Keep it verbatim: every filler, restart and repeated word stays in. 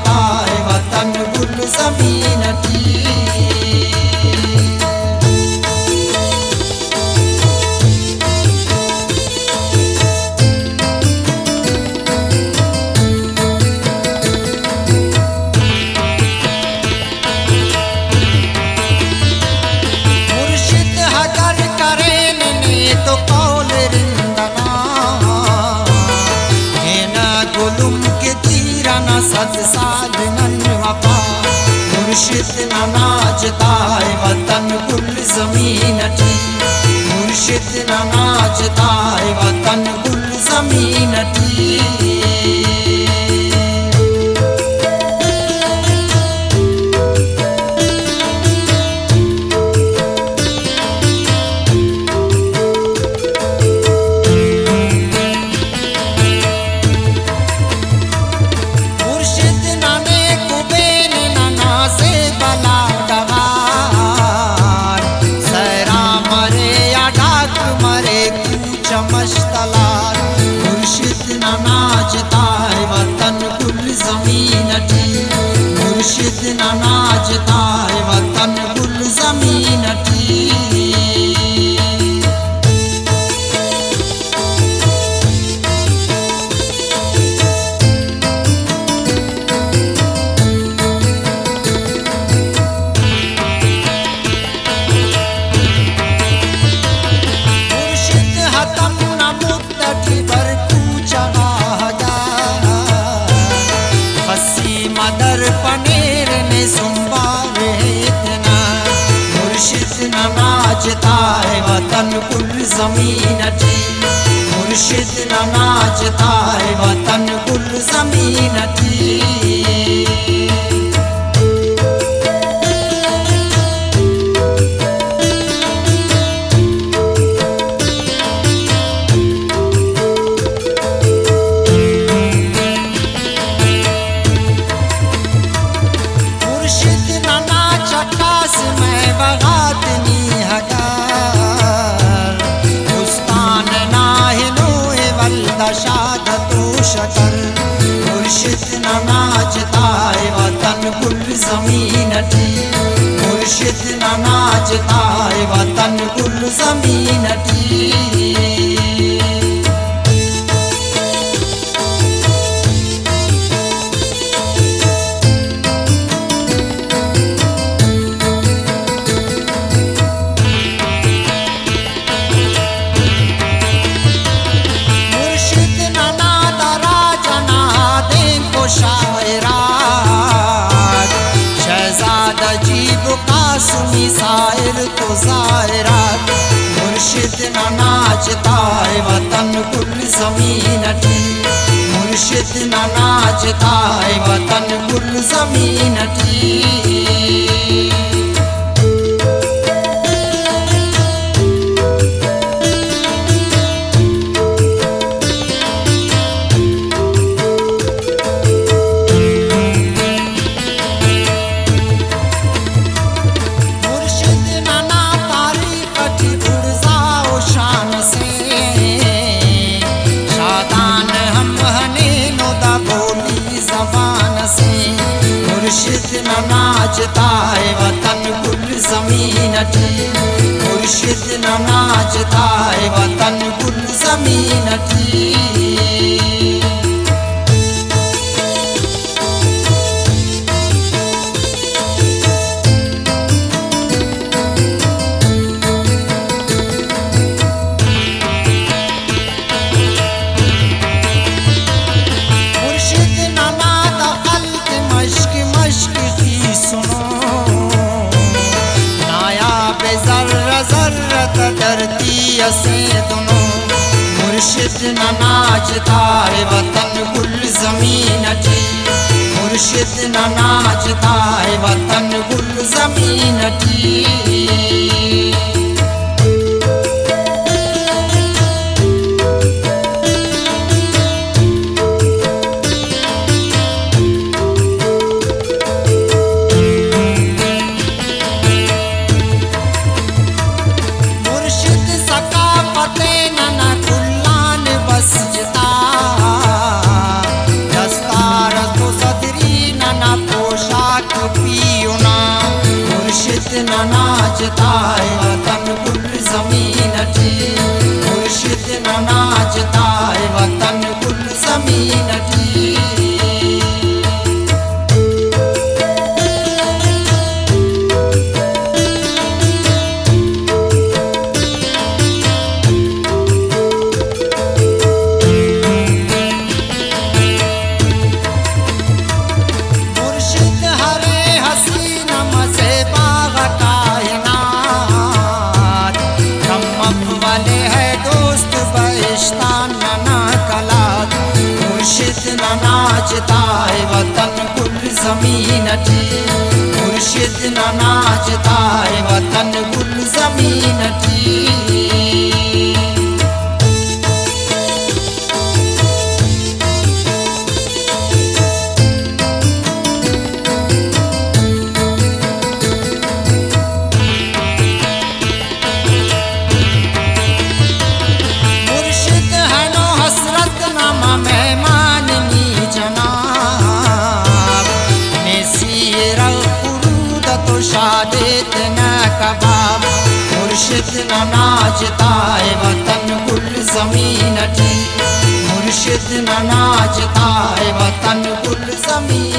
تائے وطن گل زمین ٹی۔ مرشد اگر کرین نے تو قول رند انا، ہینا گلم کہ تیر انا صد سال نن وفا۔ مرشد نا ناچ تائے وطن گل زمین ٹی، مرشد نا ناچ تائے وطن گل زمین ٹی۔ مرشد نا نیکو بین ننا سے بلا ڈغار، سیرا مرے یا ڈاک مرے کوچہ مش تلار۔ مرشد نا ناچ تائے وطن گل زمین ٹی، مرشد نا ناچ تائے وطن گل زمین ٹی۔ مرشد ہتم نا مدت ٹی بر کوچہ غاہا، خسی مدر پنیر نے سنبار ہے تینا۔ مرشد نا ناچ تائے وطن گل زمین ٹی، مرشد نا ناچ تائے وطن گل زمین ٹی۔ مرشد ننا چکاس مئے بغات نی ہگار، استان نا ہنو ولدا شہادت و شکر۔ مرشد نا ناچ تائے وطن گل زمین ٹی، مرشد نا ناچ تائے وطن گل زمین ٹی۔ مرشد ننا دا راج انا دینکو شاعرات، شہزاد عجیب قاسمی سائر تو ظاہرات۔ مرشد نا ناچ تائے وطن گل زمین ٹی، مرشد نا ناچ تائے وطن گل زمین ٹی۔ مرشد ننا تاریخ ٹی بڑزا و شان سے، شادان ہم ہنینو دا بولی زبان سے۔ مرشد نا ناچ تائے وطن گل زمین ٹی، مرشد نا ناچ تائے وطن گل زمین ٹی۔ مرشد ننا دا خلق مشک مشک خیسنو، نایاب ذرہ ذرہ تا دھرتی اسے دنو۔ مرشد نا ناچ تائے وطن گل زمین ٹی، مرشد نا ناچ تائے وطن گل زمین ٹی۔ مرشد ثقافت ننا کلان بس جتا، دستار تو صدری ننا زمین ٹی، مرشد نا ناچ تا ءِ وطن گل زمین ٹی۔ مرشد ہنو حسرت نا مہمان نی جناب، نے سیر پرود تو شادے تینا کباب۔ مرشد نا ناچ تا ءِ وطن گل زمین ٹی، مرشد نا ناچ تا ءِ وطن گل زمین